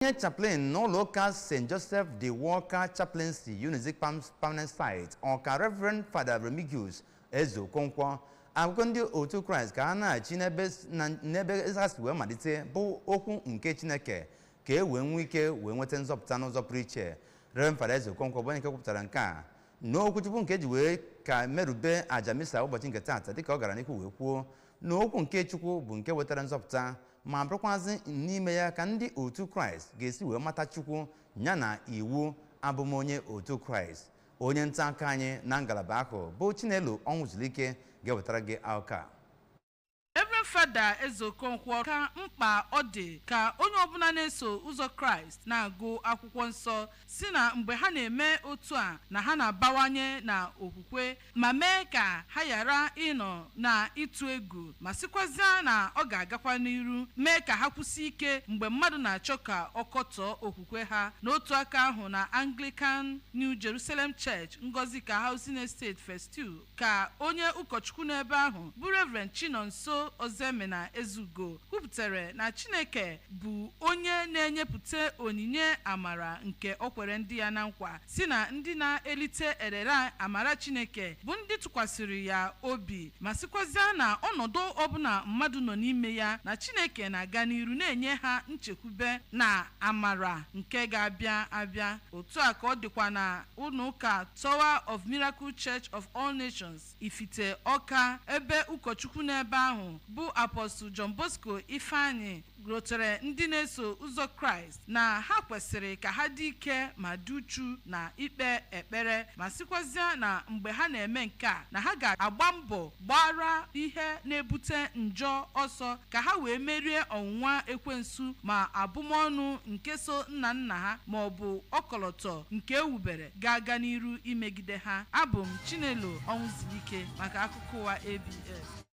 Onye chaplain n'ụlọ ụka St. Joseph the Worker Chaplaincy, Unizik Permanent Site, Ọka, Reverend Father Remigius Eze Okonkwo, akụkọ ndị otu Kraịst ka ha na-achị n'ebe ha si wee malite bụ okwu nke Chineke, ka e wee nwee ike wee nweta nzọpụta n'ụzọ pụrụ iche. Reverend Father Eze Okonkwo bụ onye nke kwupụtara nke a n'okwuchukwu nke eji wee ka merube aja misa ụbọchị nke taata, dịka ọ gara n'ihu wee kwuo na okwu nke Chukwu bụ nke wetara nzọpụta, ma bụrụkwazị n'ime ya ka ndị otu Kraịst ga-esi wee mata Chukwu ya na iwu abụmonye otu Kraịst. Onye nta aka anyị na ngalaba ahụ bụ Chinelo Ọnwụzulike ga-ewetara gị akụkọ a. Reverend Fada Eze Okonkwo ka mkpa ọ dị ka onye ọbụla na-eso ụzọ Kraịst na-agụ akwụkwọ nsọ, si na mgbe ha na-eme otu a na ha na-abawanye na okwukwe, ma mee ka ha ghara ịnọ na ịtụ egwu, ma sịkwazịa na ọ ga-agakwa n'iru mee ka ha kwụsị ike mgbe mmadụ na-achọ ka ọ kọtọọ okwukwe ha. N'otu aka ahụ, na Anglican New Jerusalem Church, Ngozika Housing Estate Phase 2, ka onye ụkọchukwu n'ebe ahụ bụ Reverend Chinonso Ozemena Ezugo kwupụtara na Chineke bụ onye na-enyepụta onyinye amara nke o kwere ndị ya na nkwa, si na ndị na-elite erere amara Chineke bụ ndị tụkwasịrị ya obi, ma sịkwazịa na ọnọdụ ọbụla mmadụ nọ n'ime ya, na Chineke na-aga n'iru na-enye ha nchekwube na amara nke ga-abịa abịa. Otu a ka ọ dịkwa na ụlọ ụka Tower of Miracle Church of All Nations, Ifite Ọka, ebe ụkọchukwu n'ebe ahụ bụ Apostle John Bosco Ifeanyị rotere ndị na-eso ụzọ Kraịst na ha kwesịrị ka ha dị ike ma dị uchu na ikpe ekpere, ma sịkwazịa na mgbe ha na-eme nke a, na ha ga-agba mbọ gbara ihe na-ebute njọ ọsọ, ka ha wee merie ọnwụnwa ekwensu ma abụmọnụ nke so nna nna ha ma ọ bụ ọkọlọtọ nke ewubere ga-aga n'iru imegide ha. Abụ m Chinelo Ọnwụzilike maka akụkọ ụwa ABS.